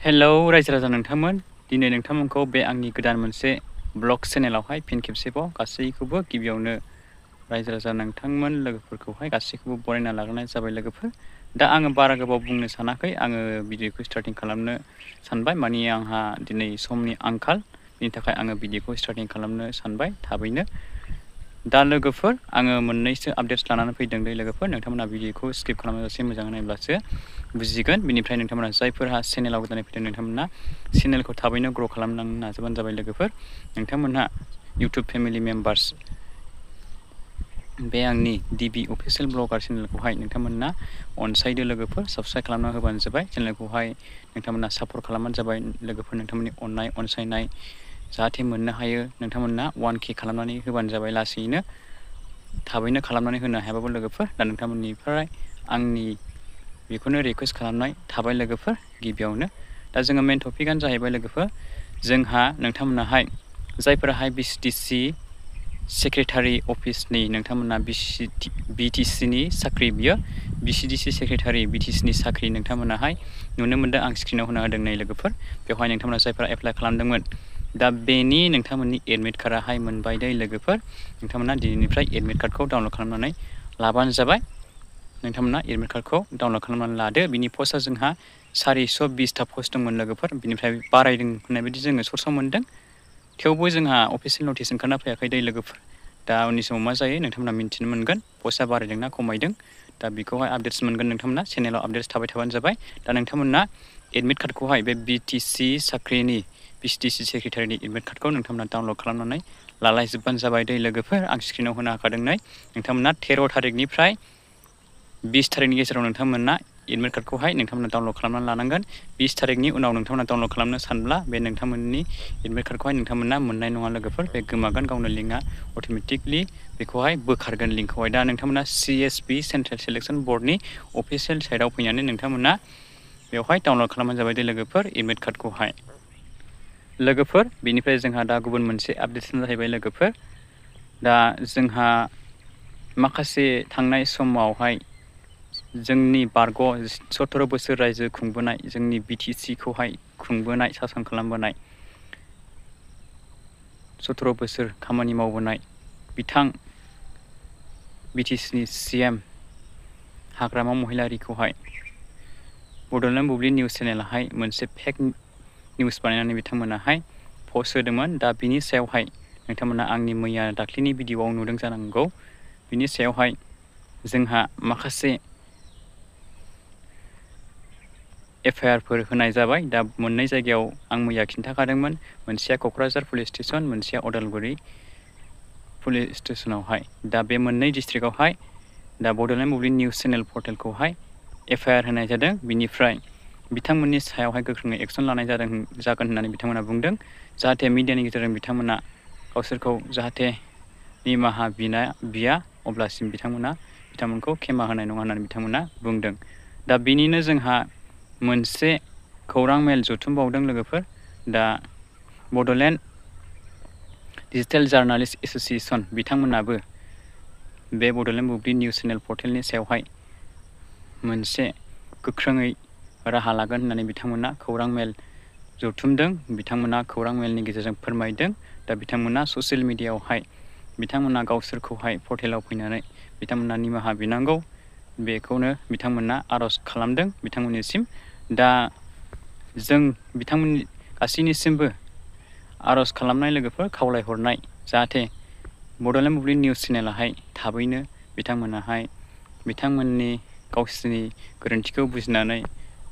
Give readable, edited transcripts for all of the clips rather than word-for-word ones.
Hello रायजो राजा नोंथांमोन दिनै नोंथांमोनखौ बे आंनि गोदान मोनसे ब्लग चेनेलावहाय फिन खेबसेबाव गासैखौबो गिबियावनो रायजो राजा नोंथांमोन लोगोफोरखौहाय गासैखौबो बरायना लाग्रोनाय जाबाय लोगोफोर। दा आङो बारा गोबाव बुंनो सानाखै, आङो भिडिअखौ स्टार्टिं खालामनो सानबाय, माने आंहा दिनै समनि आंखाल, बिनि थाखाय आङो भिडिअखौ स्टार्टिं खालामनो सानबाय थाबैनो। दा लोगोफोर आङो मोननैसो आपडेट्स लानानै फैदों दे लोगोफोर, नोंथांमोना भिडिअखौ स्किप खालामाजासे मोजाङै नायब्लासो बुजिगोन। बिनिफ्राय नोंथांमोना जायफोरहा चेनेलाव गोदानै फैदों नोंथांमोना चेनेलखौ थाबैनो ग्र' खालामलांनो नाजाबानो जाबाय लोगोफोर। नोंथांमोनहा इउटुब फेमिलि मेम्बार्स बे आंनि DB अफिसियेल ब्लगार चेनेलखौहाय नोंथांमोना अनसायदो लोगोफोर, साबस्क्राइब खालामना होबानो जाबाय। चेनेलखौहाय नोंथांमोना सापर्ट खालामबानो जाबाय लोगोफोर। नोंथांमोननि अननाय अनसायनाय जाहाथे मोननो हायो, नोंथांमोना 1K खालामनानै होबानो जाबाय लासैनो, थाबैनो खालामनानै होनो हायाबाबो लोगोफोर। दा नोंथांमोननिफ्राय आंनि बेखौनो रिकुवेस्ट खालामनाय थाबाय लोगोफोर गिबियावनो। दा जोङो मेन टपिकआनो जाहैबाय लोगोफोर, जोंहा नोंथांमोनाहाय जायफोराहाय BCTC सेक्रेटारि अफिसनि नोंथांमोना BTCनि साख्रि, बियो BCTC सेक्रेटारि BTCनि साख्रि नोंथांमोनाहाय नुनो मोन्दों, आं स्क्रिनाव होना होदों नै लोगोफोर। बेवहाय नोंथांमोना जायफोरा एप्लाइ खालामदोंमोन, दा बेनि नोंथांमोननि एडमिट कार्डआहाय मोनबाय दे लोगोफोर। नोंथांमोना दिनैनिफ्राय एडमिट कार्डखौ डाउनलड खालामनानै लाबानो जाबाय। नोंथांमोना एडमिट कार्डखौ डाउनलड खालामनानै लादो। बिनि पस्टआ जोंहा 420टा पस्ट दंमोन लोगोफोर, बिनिफ्राय बारायदों होननाय बायदि जोङो सर्सआव मोन्दों। थेवबो जोंहा अफिसियेल नटिस ओंखारना फैयाखै दै लोगोफोर। दा उननि समाव मा जायो नोंथांमोना मिन्थिनो मोनगोन, पस्टआ बारायदोंना खमायदों। दा बेखौहाय आपडेट्स मोनगोन नोंथांमोना, चेनेलाव आपडेट्स थाबाय थाबानो जाबाय। दा नोंथांमोना एडमिट कार्डखौहाय बे BTC साख्रिनि BCTC सेक्रेटारिनि एडमिट कार्डखौ नोंथांमोना डाउनलड खालामनानै लालायजोबबानो जाबाय दै लोगोफोर। आं स्क्रिनाव होनो हाखादों नै, नोंथांमोना 13 थारिखनिफ्राय 20 थारिखनि गेजेराव नोंथांमोना एडमिट कार्डखौहाय नोंथांमोना डाउनलड खालामनानै लानांगोन। 20 थारिखनि उनाव नोंथांमोना डाउनलड खालामनो सानब्ला बे नोंथांमोननि एडमिट कार्डखौहाय नोंथांमोना मोननाय नङा लोगोफोर। बे गोमागोन, गावनो लिंकआ अट'मेटिकलि बेखौहाय बोखारगोन लिंकखौहाय। दा नोंथांमोना CSB सेन्ट्रेल सिलेक्सन बर्डनि अफिसियेल साइटआव फैनानै नोंथांमोना बेवहाय डाउनलड खालामबानो जाबाय दे लोगोफोर एडमिट कार्डखौहाय लोगोफोर। बेनिफ्राय जोंहा दा गुबुन मोनसे आपडेटसन जाहैबाय लोगोफोर, दा जोंहा माखासे थांनाय समावहाय जोंनि बारग' 17 बोसोर रायजो खुंबोनाय, जोंनि BTCखौहाय खुंबोनाय, सासन खालामबोनाय, 17 बोसोर खामानि मावबोनाय बिथां BTCनि CM हाग्रामा महिलारिखौहाय बड'लेण्ड बुब्लि निउस चेनेलाहाय मोनसे फेक निउस बानायनानै बिथांमोनाहाय पस्ट होदोंमोन। दा बिनि सायावहाय नोंथांमोना आंनि मैया दाख्लैनि भिडिअ'आव नुदों जानांगौ। बिनि सायावहाय जोंहा माखासे FIR फोर होनाय जाबाय। दा मोननै जायगायाव आं मैया खिन्थाखादोंमोन, मोनसेया क'क्राझार पुलिस स्टेसन, मोनसेया अदालगुरि पुलिस स्टेसनावहाय। दा बे मोननै डिस्ट्रिक्टआवहाय दा बड'लेण्ड बुब्लि निउस चेनेल पर्टेलखौहाय FIR होनाय जादों। बिनिफ्राय बिथांमोननि सायावहाय गोख्रोङै एक्सन लानाय जागोन होननानै बिथांमोना बुंदों। जाहाथे मिडियानि गेजेरजों बिथांमोना गावसोरखौ जाहाथे निमाहा बिया, अब्लासिम बिथांमोनखौ खेमा होनाय नङा होननानै बिथांमोना बुंदों। दा बेनिनो जोंहा मोनसे खौरां मेल जथुमबावदों लोगोफोर। दा बड'लेण्ड डिजिटेल जार्नालिस्ट एस'सिएसन बिथांमोनाबो बे बड'लेण्ड बुब्लि निउस चेनेल पर्टेलनि सायावहाय मोनसे गोख्रोङै राहा लागोन होननानै बिथांमोना खौरां मेल जथुमदों। बिथांमोना खौरां मेलनि गेजेरजों फोरमायदों। दा बिथांमोना ससियेल मिडियायावहाय बिथांमोना गावसोरखौहाय पर्टेलाव फैनानै बिथांमोना निमाहा बिनांगौ, बेखौनो बिथांमोना आर'ज खालामदों बिथांमोननिसिम। दा जों बिथांमोननि गासैनिसिमबो आर'ज खालामनाय लोगोफोर, खावलायहरनाय, जाहाथे बड'लेण्ड बुब्लि निउस चेनेलाहाय थाबैनो बिथांमोननि गावसोरनि गोरोन्थिखौ बुजिनानै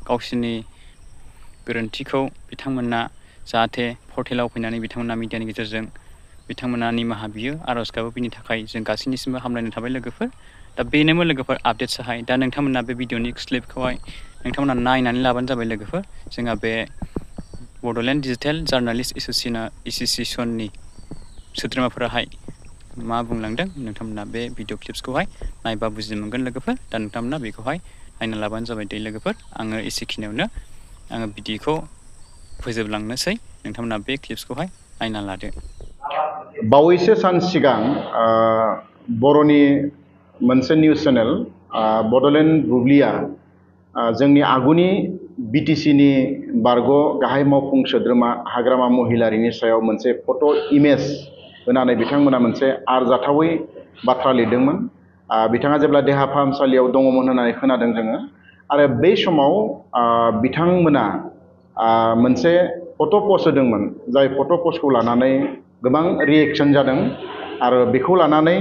गावसोरनि गोरोन्थिखौ बिथांमोना जाहाथे पर्टेलाव फैनानै बिथांमोना मिडियानि गेजेरजों बिथांमोना निमाहा बियो, आर'ज गाबो। बिनि थाखाय जों गासैनिसिमबो हामलायनाय थाबाय लोगोफोर। दा बेनोमोन लोगोफोर आपडेट्सआहाय। दा नोंथांमोना बे भिडिअनि क्लिपखौहाय नोंथांमोना नायनानै लाबानो जाबाय लोगोफोर। जोंहा बे बड'लेण्ड डिजिटेल जार्नालिस्ट एस'सिएसननि सोद्रोमाफोराहाय मा बुंलांदों, नोंथांमोना बे भिडिअ क्लिप्सखौहाय नायबा बुजिनो मोनगोन लोगोफोर। दा नोंथांमोना बेखौहाय नायना लाबानो जाबाय दे लोगोफोर। आङो एसेखिनियावनो आङो भिडिअखौ फोजोबलांनोसै, नोंथांमोना बे क्लिप्सखौहाय नायना लादो। बावैसो सान सिगां बर'नि मोनसे निउस चेनेल बड'लेण्ड बुब्लिया जोंनि आगुनि BTC-नि बारग' गाहाय मावफुं सोद्रोमा हाग्रामा महिलारिनि सायाव मोनसे फट' इमेज होनानै बिथांमोना मोनसे आरजाथावै बाथ्रा लिरदोंमोन। बिथाङा जेब्ला देहा फाहामसालियाव दङमोन होननानै खोनादों जोङो, आरो बै समाव बिथांमोना मोनसे फट' पस्ट होदोंमोन, जाय फट' पस्टखौ लानानै गोबां रिएक्सन जादों आरो बेखौ लानानै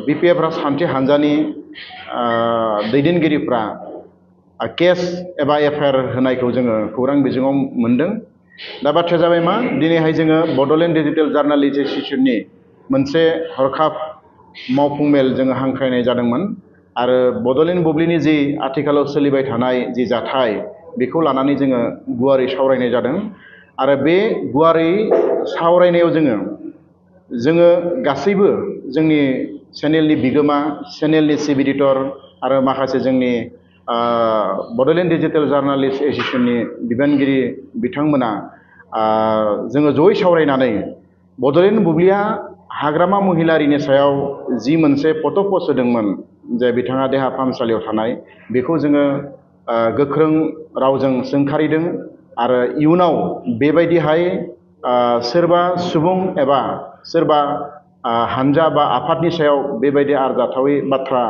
BPF राजखान्थि हान्जानि दैदेनगिरिफ्रा केस एबा FIR होनायखौ जोङो खौरां बिजोङाव मोन्दों। दा बाथ्राया जाबाय मा, दिनैहाय जोङो बड'लेण्ड डिजिटेल जार्नालिस्ट एस'सिएशननि मोनसे हरखाब मावफुं मेल जोङो हांख्रायनाय जादोंमोन आरो बड'लेण्ड बुब्लिनि जि आथिखालाव सोलिबाय थानाय जि जाथाय बेखौ लानानै जोङो गुवारै सावरायनाय जादों। आरो बे गुवारै सावरायनायाव जोङो गासैबो जोंनि चेनेलनि बिगोमा, चेनेलनि चिफ एडिटर आरो माखासे जोंनि बड'लेण्ड डिजिटेल जार्नालिस्ट एस'सिएशननि बिबानगिरि बिथांमोना जोङो जयै सावरायनानै बड'लेण्ड बुब्लिया हाग्रामा महिलारिनि सायाव जि मोनसे फट' पस्ट होदोंमोन, जे बिथाङा देहा फाहामसालियाव थानाय, बेखौ जोङो गोख्रों रावजों सोंखारिदों आरो इयुनाव बेबायदिहाय सोरबा सुबुं एबा सोरबा हानजा बा आफादनि सायाव बेबायदि आरजाथावै बाथ्रा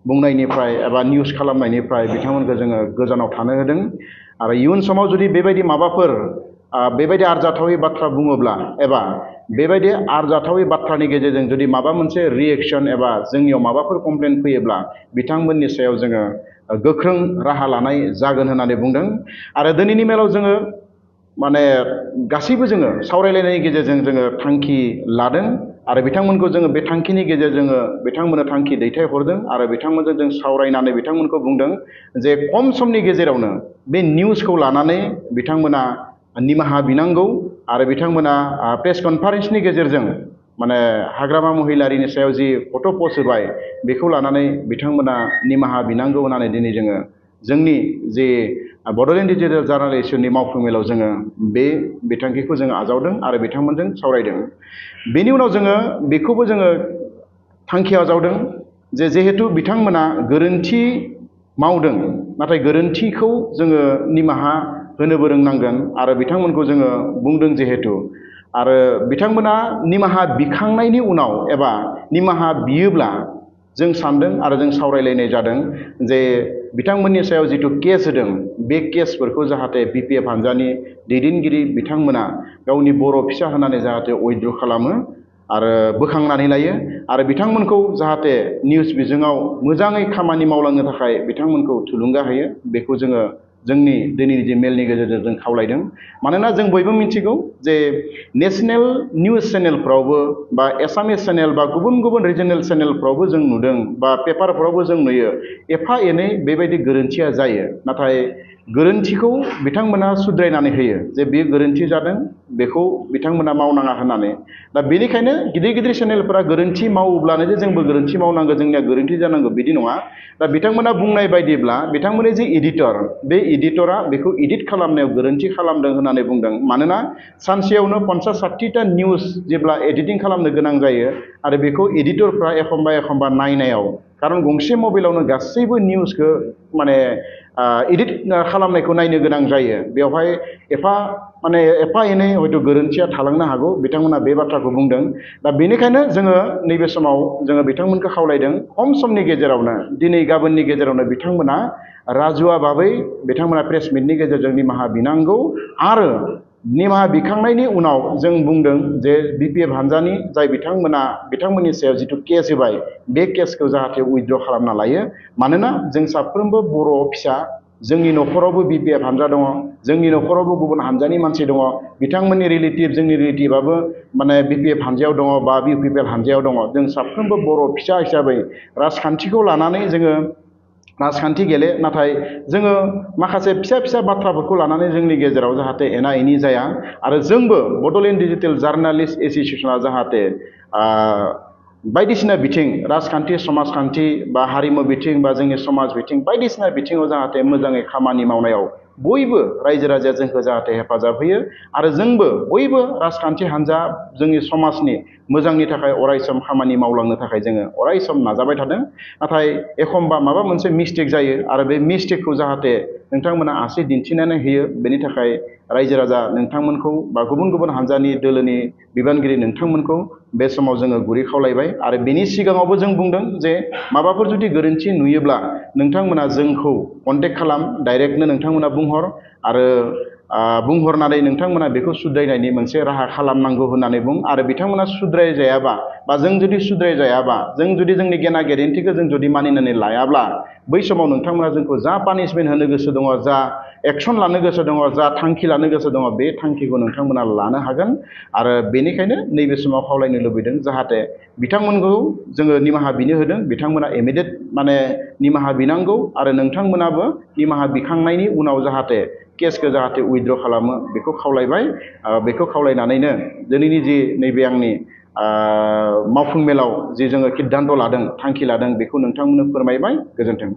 बुंनायनिफ्राय एबा निउस खालामनायनिफ्राय बिथांमोनखौ जोङो गोजानाव थानो होदों। आरो इयुन समाव जुदि बेबायदि माबाफोर बेबायदि आरजाथावै बाथ्रा बुङोब्ला एबा बेबायदि आरजाथावै बाथ्रानि गेजेरजों जुदि माबा मोनसे रिएक्सन एबा जोंनियाव माबाफोर कमप्लेन फैयोब्ला बिथांमोननि सायाव जोङो गोख्रों राहा लानाय जागोन होननानै बुंदों। आरो दिनैनि मेलाव जोङो माने गासैबो जोङो सावरायलायनायनि गेजेरजों जोङो थांखि लादों आरो बिथांमोनखौ जोङो बे थांखिनि गेजेरजों बिथांमोननो थांखि दैथायहरदों आरो बिथांमोनजों जों सावरायनानै बिथांमोनखौ बुंदों जे खम समनि गेजेरावनो बे निउसखौ लानानै बिथांमोना निमाहा बिनांगौ आरो बिथांमोना प्रेस कनफारेन्सनि गेजेरजों माने हाग्रामा महिलारिनि सायाव जि फट' पस्ट होबाय बेखौ लानानै बिथांमोना निमाहा बिनांगौ होननानै दिनै जोङो जोंनि जे बड'लेण्ड डिजिटेल जार्नालिस्टनि मावफुं मेलाव जोङो बे बिथांखिखौ जोङो आजावदों आरो बिथांमोनजों सावरायदों। बेनि उनाव जोङो बेखौबो जोङो थांखि आजावदों जे जिहेतु बिथांमोना गोरोन्थि मावदों, नाथाय गोरोन्थिखौ जोङो निमाहा होनोबो रोंनांगोन आरो बिथांमोनखौ जोङो बुंदों जिहेतु, आरो बिथांमोना निमाहा बिखांनायनि उनाव एबा निमाहा बियोब्ला जों सानदों आरो जों सावरायलायनाय जादों जे बिथांमोननि सायाव जिथु केस होदों बे केसफोरखौ जाहाथे BPF हान्जानि दैदेनगिरि बिथांमोना गावनि बर' फिसा होनानै जाहाथे उइथड्र खालामो आरो बोखांनानै लायो आरो बिथांमोनखौ जाहाथे निउस बिजोङाव मोजाङै खामानि मावलांनो थाखाय बिथांमोनखौ थुलुंगा होयो, बेखौ जोङो जोंनि दिनैनि जे मेलनि गेजेरजों जों खावलायदों। मानोना जों बयबो मिथिगौ जे नेसनेल निउस चेनेलफ्रावबो बा एसामिस चेनेल बा गुबुन गुबुन रिजनेल चेनेलफ्रावबो जों नुदों बा पेपारफ्रावबो जों नुयो एफा एनै बेबायदि गोरोन्थिया जायो, नाथाय गोरोन्थिखौ बिथांमोना सुद्रायनानै होयो जे बेयो गोरोन्थि जादों, बेखौ बिथांमोना मावनाङा होननानै। दा बेनिखायनो गिदिर गिदिर चेनेलफोरा गोरोन्थि मावोब्लानो जे जोंबो गोरोन्थि मावनांगौ, जोंनिया गोरोन्थि जानांगौ बिदि नङा। दा बिथांमोना बुंनाय बायदिब्ला बिथांमोननि जे एडिटर, बे एडिटरा बेखौ एडिट खालामनायाव गोरोन्थि खालामदों होननानै बुंदों। मानोना सानसेयावनो 50-60टा निउस जेब्ला एडिटिं खालामनो गोनां जायो आरो बेखौ एडिटरफ्रा एखमबा नायनायाव, खारन गंसे मबाइलावनो गासैबो निउसखौ माने एडिट खालामनायखौ नायनो गोनां जायो, बेवहाय एफा एनै हयथ' गोरोन्थिया थालांनो हागौ, बिथांमोना बे बाथ्राखौ बुंदों। दा बेनिखायनो जोङो नैबे समाव जोङो बिथांमोनखौ खावलायदों खम समनि गेजेरावनो, दिनै गाबोननि गेजेरावनो बिथांमोना राजुवा भाबै बिथांमोना प्रेस मिटनि गेजेरजों निमाहा बिनांगौ आरो निमाहा बिखांनायनि उनाव जों बुंदों जे BPF हान्जानि जाय बिथांमोननि सायाव जिथु केस होबाय बे केसखौ जाहाथे उइथड्र खालामना लायो। मानोना जों साफ्रोमबो बर' फिसा, जोंनि न'खरावबो BPF हान्जा दङ, जोंनि न'खरावबो गुबुन हान्जानि मानसि दङ, बिथांमोननि रिलेटिभ जोंनि रिलेटिभआबो माने BPF हान्जायाव दङ बा UPPL हान्जायाव दङ। जों साफ्रोमबो बर' फिसा हिसाबै राजखान्थिखौ लानानै जोङो राजखान्थि गेले, नाथाय जोङो माखासे फिसा फिसा बाथ्राफोरखौ लानानै जोंनि गेजेराव जाहाथे एना एनि जाया आरो जोंबो बड'लेण्ड डिजिटेल जार्नालिस्ट एस'सिएशना जाहाथे बायदिसिना बिथिं, राजखान्थि, समाजखान्थि बा हारिमु बिथिं बा जोंनि समाज बिथिं बायदिसिना बिथिङाव जाहाथे मोजाङै खामानि मावनायाव बयबो रायजो राजाया जोंखौ जाहाथे हेफाजाब होयो आरो जोंबो बयबो राजखान्थि हान्जा जोंनि समाजनि मोजांनि थाखाय अरायसम खामानि मावलांनो थाखाय जोङो अरायसम नाजाबाय थादों। नाथाय एखमबा माबा मोनसे मिस्टेक जायो आरो बे मिस्टेकखौ जाहाथे नोंथांमोना आसि दिन्थिनानै होयो। बेनि थाखाय रायजो राजा नोंथांमोनखौ बा गुबुन गुबुन हान्जानि दोलोनि बिबानगिरि नोंथांमोनखौ बे समाव जोङो गुरै खावलायबाय। आरो बेनि सिगाङावबो जों बुंदों जे माबाफोर जुदि गोरोन्थि नुयोब्ला नोंथांमोना जोंखौ कन्टेक्ट खालाम, डाइरेक्टनो नोंथांमोना बुंहर आरो बुंहरनानै नोंथांमोना बेखौ सुद्रायनायनि मोनसे राहा खालामनांगौ होननानै बुं। आरो बिथांमोना सुद्रायजायाबा बा जों जुदि सुद्रायजायाबा, जों जुदि जोंनि गेना गेरेन्थिखौ जों जुदि मानिनानै लायाब्ला बै समाव नोंथांमोना जोंखौ जा पानिशमेन्ट होनो गोसो दङ, जा एक्सन लानो गोसो दङ, जा थांखि लानो गोसो दङ, बे थांखिखौ नोंथांमोना लानो हागोन। आरो बेनिखायनो नैबे समाव खावलायनो लुबैदों जाहाथे बिथांमोनखौ जोङो निमाहा बिनो होदों, बिथांमोना इमिडियेट निमाहा बिनांगौ। आरो नोंथांमोनाबो निमाहा बिखांनायनि उनाव जाहाथे केसखौ जाहाथे उइथड्र खालामो बेखौ खावलायबाय। बेखौ खावलायनानैनो दिनैनि जि नैबे आंनि मावफुं मेलाव जि जोङो सिद्धान्त लादों, थांखि लादों, बेखौ नोंथांमोननो फोरमायबाय। गोजोन्थों।